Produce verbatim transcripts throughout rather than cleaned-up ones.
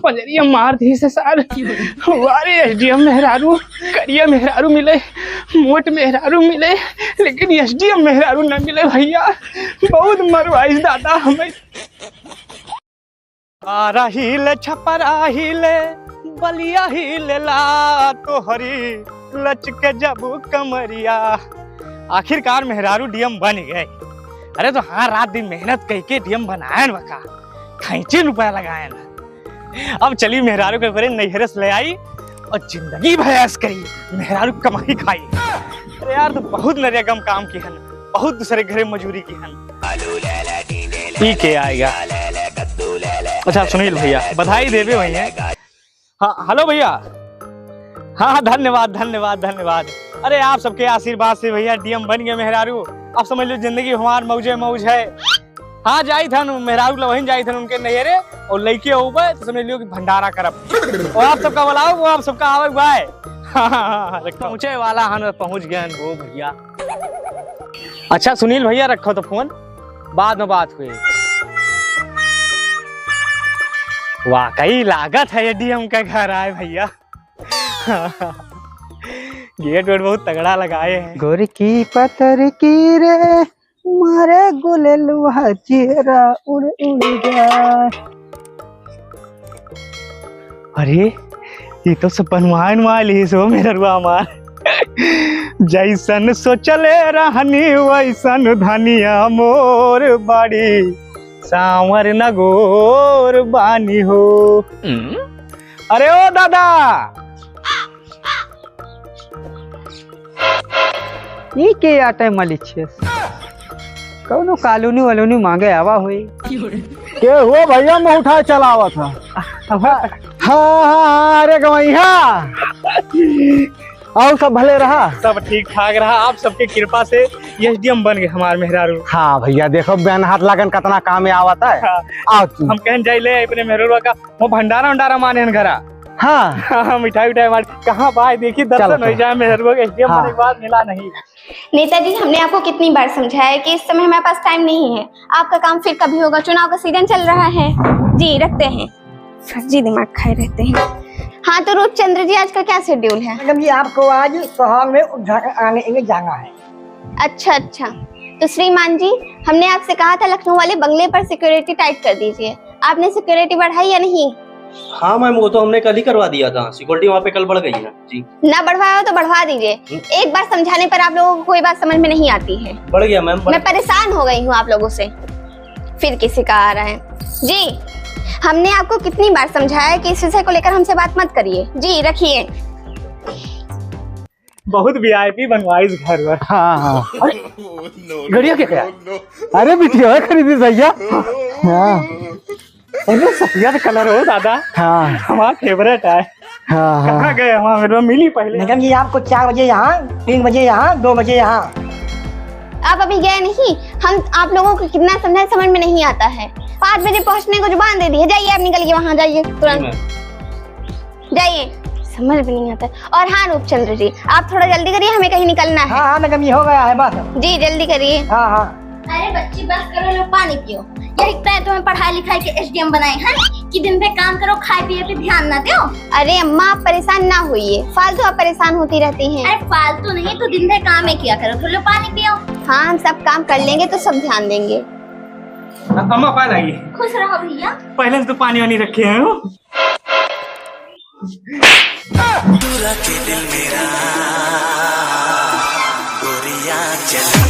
पंजरिया मार दी से सार। वारे एसडीएम मेहरारू, करिया मेहरारू मिले, मोट मेहरारू मिले, लेकिन एसडीएम मेहरारू न मिले भैया। बहुत मरवाइस दादा हमें। आ रही ले छपरा ही ले, बलिया ही ले ला, तोहरी लचके जब कमरिया। आखिरकार मेहरारू डीएम बन गए। अरे तो हाँ, रात दिन मेहनत कइके डीएम बनायन बका, खैंची रुपया लगायन। अब चली मेहरारू के घरे नैहरे से ले आई और जिंदगी भर ऐश करी, मेहरारू कमाई खाई। अरे यार, तो बहुत नरिया गम काम की हन, बहुत दूसरे घरे मजूरी की हन। ई के आएगा? अच्छा सुनील भैया, बधाई देवे भैया। हाँ, हेलो भैया। हाँ, हाँ, धन्यवाद, धन्यवाद, धन्यवाद। अरे, आप सबके आशीर्वाद से भैया डीएम बन गए मेहरारू। अब समझ लो जिंदगी हमार मौजे मौज है। हाँ, जाई थन मेहरारू लवहिन जाई थन उनके नैहरे और लइके अउबे तो समझ लियो कि भंडारा करब। और आप सबका बुलाओ, वो आप सबका आवे बाय। हाँ, हाँ, हाँ, हाँ, रखो। पहुँचे वाला हन, पहुँच गए हन वो भैया। अच्छा सुनील भैया, रखो तो फोन, बाद में बात हुई। वाकई लागत है ये डीएम का घर आए भैया। गेट वेट बहुत तगड़ा लगाए हैं। गोरकी पतरकी रे, मारे गुलेलवा चेहरा उड़ उड़ जाए। अरे, ये तो सब बनवाए बनवाए ली सो मेहरुआ हमार। जैसन सोचले रहनी वैसन धनिया मोर बाड़ी, सांवर न गोर बानी हो। अरे ओ दादा, ई के आटे मलिछियस? कौनो कॉलोनी वॉलोनी मांगे आवा होई। के हुआ भैया, मुंह उठाए चलावत है। हाँ, हाँ, हाँ, अरे गवैया। और सब भले रहा? सब ठीक ठाक रहा, आप सबके कृपा से एसडीएम बन गए हमार मेहरारू। हाँ भैया, देखो बहन हाथ लगन कितना काम में आवत है। हाँ। आओ तू। हम कहन जाई ले अपने मेहरारू का वो भंडारा उंडारा माने हन घरा। हाँ। हाँ, मिठाई उठाई मार। कहाँ भाई, देखी दर्शन चलो, हो चलो। जाए मेहरुआ के, एसडीएम हाँ। बने के बाद मिला नहीं। नेताजी, हमने आपको कितनी बार समझाया है कि इस समय हमारे पास टाइम नहीं है, आपका काम फिर कभी होगा, चुनाव का सीजन चल रहा है। जी, रखते हैं। फर्जी दिमाग खाए रहते हैं। हाँ, तो रूपचंद्र जी, आज का क्या शेड्यूल है? मैडम जी, आपको आज सोहाग में उद्घाटन आने के लिए जाना है। अच्छा, अच्छा। तो श्रीमान जी, हमने आपसे कहा था लखनऊ वाले बंगले पर सिक्योरिटी टाइट कर दीजिए, आपने सिक्योरिटी बढ़ाई या नहीं? हाँ मैम, वो तो हमने कल ही करवा दिया था, सिक्योरिटी वहाँ पे कल बढ़ गई है। जी। ना बढ़वाया हो तो बढ़वा दीजिए। हम्म। एक बार समझाने पर आप लोगों को कोई बात समझ में नहीं आती है। बढ़ गया मैम, बढ़ मैं परेशान हो गई हूँ आप लोगों से। फिर किसी का आ रहा है। जी, हमने आपको कितनी बार समझाया है कि इस विषय को लेकर हमसे बात मत करिए। जी, रखिए। बहुत वीआईपी बनवाइस घर वर। हाँ, हाँ। अरे, गड़िया क्या, क्या? अरे, बिटिया खरीदी भैया। हाँ। अरे, सफेद कलर हो दादा। हाँ। हमारा फेवरेट है। हाँ, हाँ। कहाँ गए हमारा, मेरे मिली पहले। मैडम जी, आपको चार बजे यहाँ, तीन बजे यहाँ, दो बजे यहाँ। आप अभी गए नहीं, हम आप लोगों को कितना समझाए, समझ में नहीं आता है। पाँच बजे पहुँचने को जुबान दे दी है, जाइए आप निकल के वहाँ जाइए तुरंत। जी मैम। जाइए, समझ में नहीं आता है। और हाँ रूपचंद्र जी, आप थोड़ा जल्दी करिए, हमें कहीं निकलना है। हाँ, हाँ, मैडम, ये हो गया है बस। जी, जल्दी करिए। हाँ, हाँ। अरे बच्ची, बस करो, लो पानी पियो। यही तय तुम्हें पढ़ाई लिखाई के एसडीएम बनाए हैं कि दिन भर काम करो, खाए पिए पे ध्यान ना दो। अरे अम्मा, आप परेशान ना होइए, फालतू आप परेशान होती रहती हैं। अरे फालतू नहीं, तो दिन भर काम ही किया करो, तो लो पानी पियो। हाँ, हम सब काम कर लेंगे तो सब ध्यान देंगे। अम्मा, पाए लाइए। खुश रहो भैया। पहले से तो पानी वानी रखे हैं। दूरा के दिल मेरा गोरिया चली।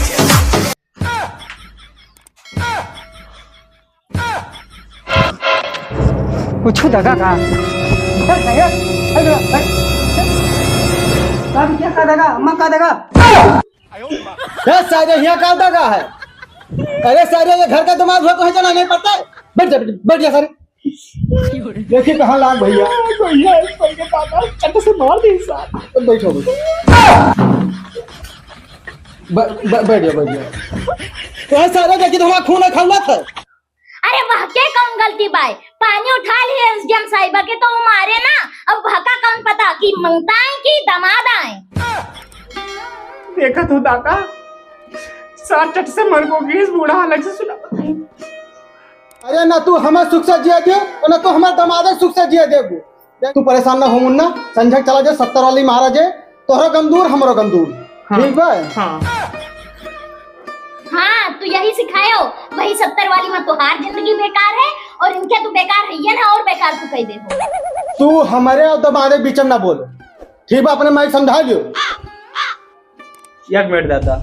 कुछ दगा का? का बिटिया, का दगा? अम्मा, का दगा? ए, सारे यहाँ का दगा है? अरे सारे, ये घर का दिमाग हो तो है, चला नहीं पड़ता है। बैठ जा, बैठ जा, बैठ जा सारे। देखिए कहाँ लाग भैया। भैया, इस पर के पापा चट से मार दी साहब। बैठो, बैठो। ब-, ब-, बैठ जाओ, बैठ जाओ। तो है सारे, देखिए तो हमारा खून है, खौलत है। अरे वह के कौन गलती बाय? पानी उठा लिए एसडीएम साहिबा के तो वो मारे ना। अब वह का कौन पता कि मंगता है कि दामाद आए? देखा तो दादा, सार चट से मर गो गैस बूढ़ा अलग से सुना। अरे, ना तू हमें सुख से जिए दे और ना तू हमारे दमाद के सुख से जिए देबू। देख, तू परेशान ना हो मुन्ना, संझा के चला जा सत्तर वाली महाराज है, तोहरो गम दूर, हमरो गम दूर। हाँ। ठीक बा? हाँ। हाँ, तू यही सिखायो, वही सत्तर वाली में तोहार जिंदगी बेकार है और इनके तू बेकार है ये ना और बेकार तू कह दे हो। तू हमारे और दमाद के बीच में ना बोल, ठीक बा? अपने माई समझा लियो। एक मिनट दादा,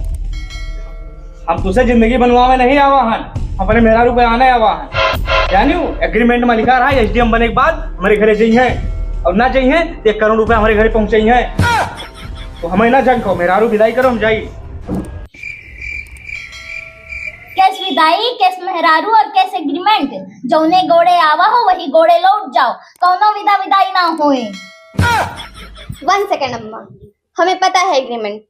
हम तुसे जिंदगी बनवावे नहीं आवा हन, अपने मेहरारू पे आने आवा हन। जानियो, एग्रीमेंट में लिखा रहा, एसडीएम बने के बाद हमारे घरे जइहैं, और ना जइहैं तो एक करोड़ रुपया हमारे घरे पहुंचइहैं। तो हमें ना जान को, मेहरारू विदाई करो, हम जाई। केस विदाई, केस मेहरारू और केस एग्रीमेंट, जौने गोड़े आवा हो वही गोड़े लौट जाओ, कौनो विदा विदाई ना होए। वन सेकेंड अम्मा, हमें पता है एग्रीमेंट।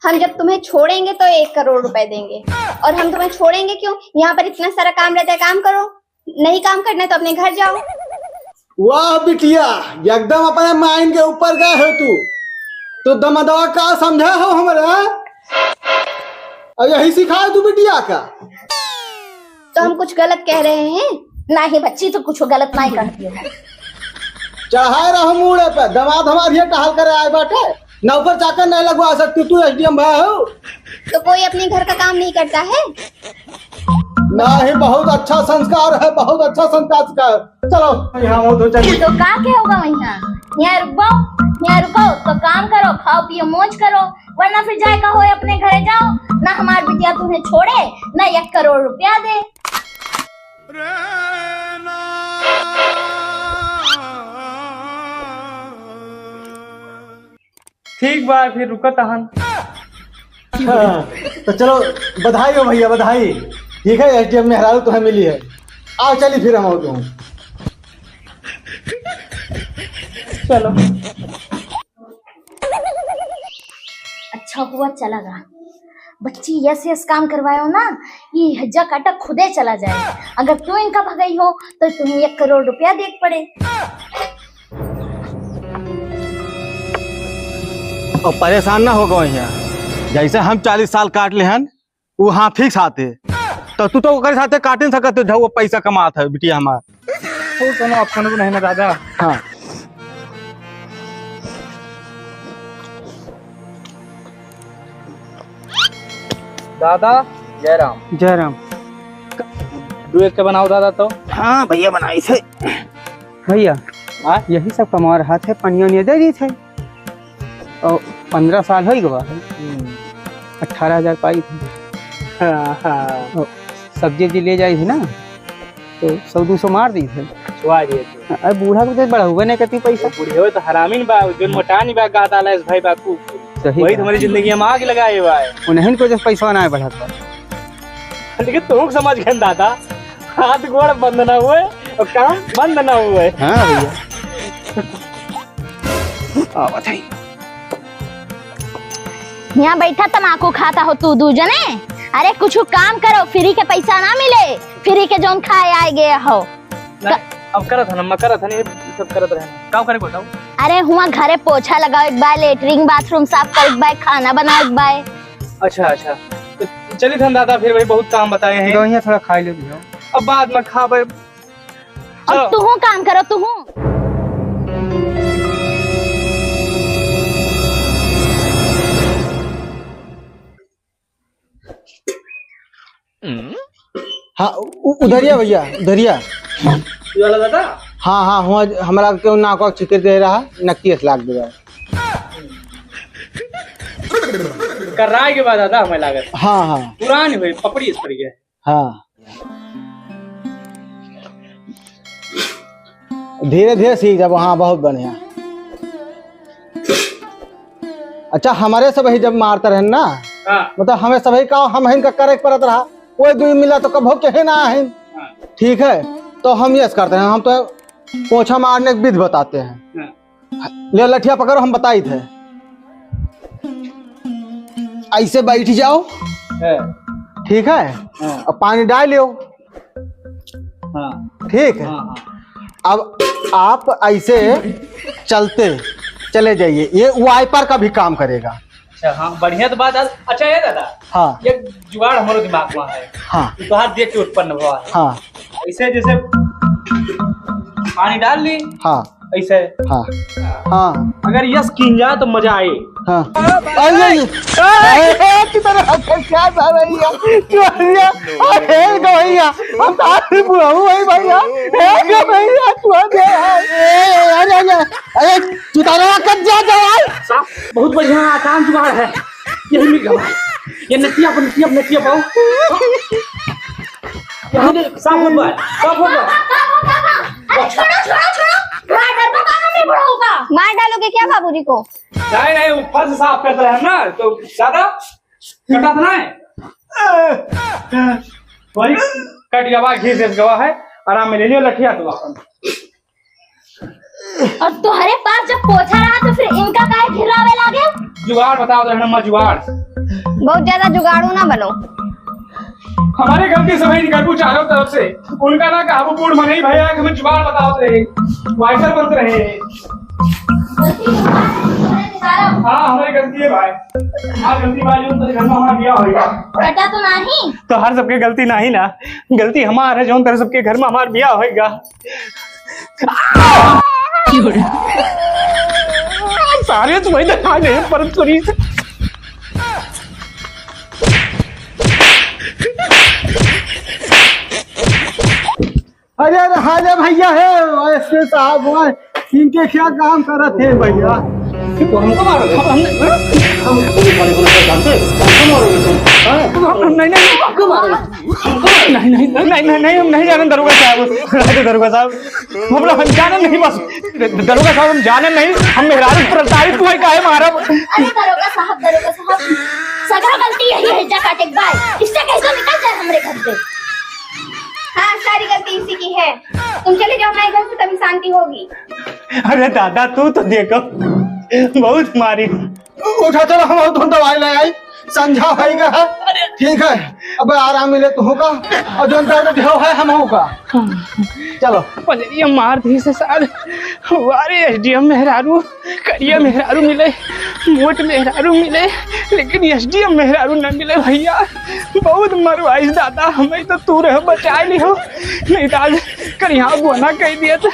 हम जब तुम्हें छोड़ेंगे तो एक करोड़ रुपए देंगे, और हम तुम्हें छोड़ेंगे क्यों? यहाँ पर इतना सारा काम रहता है, काम करो, नहीं काम करना है तो अपने घर जाओ। वाह बिटिया, एकदम अपने माइन के ऊपर गए हो तू। तो दमदवा का समझा हो हमारा? और यही सिखाए तू बिटिया का? तो हम कुछ गलत कह रहे हैं? नहीं बच्ची, तू कुछ गलत नहीं कहती हो। चढ़ाए रहो मूड़े पे, दमाद हमार ये टहल करे आए बाटे, नौकर चाकर नहीं लगवा सकती तू, एसडीएम भा हो। तो कोई अपने घर का काम नहीं करता है? नहीं, बहुत अच्छा संस्कार है, बहुत अच्छा संस्कार सिखाए। चलो, यहाँ हो तो चलिए। तो का के होगा वहाँ? यहाँ रुको, यहाँ रुको, तो काम करो, खाओ पियो, मौज करो, वरना फिर जाए का होए अपने घरे जाओ, ना हमार बिटिया तुम्हें छोड़े, ना एक करोड़ रुपया दे। ठीक बा, फिर रुकत हन। हाँ, तो चलो, बधाई हो भैया, बधाई। ठीक है, एसडीएम मेहरारू तुम्हें मिली है। आओ, चली फिर हम हो तुम। चलो। अच्छा हुआ चला गया। बच्ची यस यस काम करवायो ना, ये हज्जा काटा खुदे चला जाए। अगर तू इनका भगाई हो तो तुम्हें एक करोड़ रुपया देख पड़े। अब परेशान ना हो गए यहाँ, जैसे हम चालीस साल काट ले हन, वो हाँ फिक्स आते, तो तू तो ओकरे साथे काट नहीं सकते, जाओ वो पैसा कमात है बिटिया हमार। वो कोनो ऑप्शन भी नहीं ना दादा। हाँ। दादा, जय राम। जय राम। दो एक के बनाओ दादा तो। हाँ भैया, बनाई थे। भैया, हाँ? यही सब कमार हाथ है, पनिया उनिया दे दी थे। और पन्द्रह साल हो गवा है। हम्म। अठारह हजार पाई थे। हाँ, हाँ। और सब्जी उब्जी ले जाई थी ना, तो सौ दो सौ मार दी थे। छुआ दिए थे। अरे बूढ़ा को तो बढ़ाऊंगा नहीं करती पैसा। बुढ़िया तो हरामी बा, जो मोटानी बा, गादा लाइस भाई बा, कु-, सही वही बात। तुम्हारी जिंदगी में आग लगाए हुआ है। उन्हें को जब पैसा ना बढ़ाता। लेकिन तू समझ गए दादा, हाथ गोड़ बंद ना हुए और काम बंद ना हुए। हाँ भैया। आवत है। यहाँ बैठा तमाकू खाता हो तू दू जने। अरे कुछ काम करो, फ्री के पैसा ना मिले, फ्री के जौन खाए आए गए हो। नहीं, अब करत हन, अम्मा करत हन, ये सब करत रहन। का करे बताओ? अरे हुआ घरे पोछा लगावे के बा, लेटरिन बाथरूम साफ करे के बा, खाना बनावे के बा। अच्छा, अच्छा। तो चलित हन दादा, फिर वही बहुत काम बताए हैं। दो यहाँ थोड़ा खाई ले लियो। अब बाद में खाबे। और चलो। तुहू काम करो, तुहू। हाँ, उ-, उधरिया भैया, उधरिया। ये वाला दादा? हाँ, हाँ, हुआ हमारा क्यों नाक वाक चिकर दे रहा, नक्की अस लाग दे रहा। कराए के बाद दादा हमें लागत। हाँ, हाँ। पुरान हुई, पपड़ी इस पर गया। हाँ। धीरे धीरे सीख जाबो। हाँ, बहुत बढ़िया। अच्छा, हमारे सब ही जब मारते रहन ना, हाँ। मतलब हमें सब ही का, हम हिन का करे के पड़त रहा, कोई दुई मिला तो कभो कहे ना आहिन। हाँ। ठीक है, तो हम यस करते हैं, हम तो पोछा मारने की विधि बताते हैं। हाँ। ले लठिया पकड़ो, हम बताई थे। ऐसे बैठ जाओ। हाँ। ठीक है? हाँ। अब पानी डाल लियो। हाँ। ठीक है? हाँ, हाँ। अब आप ऐसे चलते चले जाइए, ये वाइपर का भी काम करेगा। अच्छा, हाँ, बढ़िया तो बात है। अच्छा, ये दादा, हाँ। एक जुगाड़ हमरो दिमाग में है। हाँ। तो तोहार देख के उत्पन्न हुआ है। हाँ। ऐसे जैसे पानी डाल ली। हाँ। ऐसे। हाँ। हाँ। अगर यस कीन जाए तो मजा आए। हाँ। अरे, अरे, अरे, तू तो रहा था, क्या था भैया? तू भैया, अरे, गो भैया, हम तो आज भी बुढ़ऊ है भैया। ए, गो भैया, तू आ गया है। ए, अरे, अरे, अरे, तू तो रहा, कब जा, जा, यार। साहब, बहुत बढ़िया आसान जुगाड़ है। यही मिल गया। ये नटिया पर, नटिया पर, नटिया पाओ। ये साफ होत बा, साफ होत बा। अरे छोड़ो, छोड़ो, छोड़ो। मार डालबो का हमरे बुढ़ऊ का? मार डालोगे क्या बाबूजी को? नहीं, नहीं, वो फर्श साफ करते रहे ना, तो ज्यादा कटा तो नहीं। वही कट गवा, घिस घिस गवा है, आराम में ले लियो लठिया तो अपन। और तोहरे पास जब पोछा रहा तो फिर इनका काहे घिरावे लागे? जुगाड़ बताओ तो, अम्मा, जुगाड़। बहुत ज्यादा जुगाड़ू ना बनो। हमारे गलती से भाई निकलबू चारों तरफ से। उनका ना कहबू बूढ़ मनई भैया कि हमें जुगाड़ बताओ तो रहे। वाइटर बनते रहे। हाँ, हमारी गलती है भाई। हाँ, गलती भाई, उनके घर में हमारा बिया होएगा। बेटा तो नहीं। तो हर सबके गलती नहीं ना, गलती हमार है, जौन तरह सबके घर में हमार बिया होएगा। सारे तुम्हें दिखा दे, परत करी से। अरे, अरे, हाय रे भैया, हे, एस पी साहब, ओए, इनके क्या काम करत है भैया? तो हमको मारो, हम, हम, हम, हम, हम, नहीं, नहीं, हमको मारो। नहीं, नहीं, नहीं, नहीं, नहीं, हम नहीं जाने दरोगा साहब, नहीं तो दरोगा साहब, हम लोग हम जाने नहीं बस, द-, दरोगा साहब हम जाने नहीं, हम मेहरारू प्रताड़ित हुआ काहे मारब? अरे दरोगा साहब, दरोगा साहब, सगरा गलती यही है, जा काटे बाय, इससे कह दो निकल जाए हमरे घर से। हाँ, सारी गलती इसी की है, तुम चले जाओ हमारे घर से, तभी शांति होगी। अरे दादा, तू तो देखो, बहुत मारी। उठा, चलो, हम और तुम दवाई ले आई, संझा होइगा है। ठीक है, अब आराम मिले तुहू का, और जौन दर्द देहो है हमहू का। चलो। पजरिया मार दी से सार। वारे एस डी एम मेहरारू, करिया मेहरारू मिले, मोट मेहरारू मिले, लेकिन एस डी एम मेहरारू न मिले भैया। बहुत मरवाइस दादा, हमें तो तू रहो बचाए लिहो, नहीं तो आज करिया गोना कह दिया था।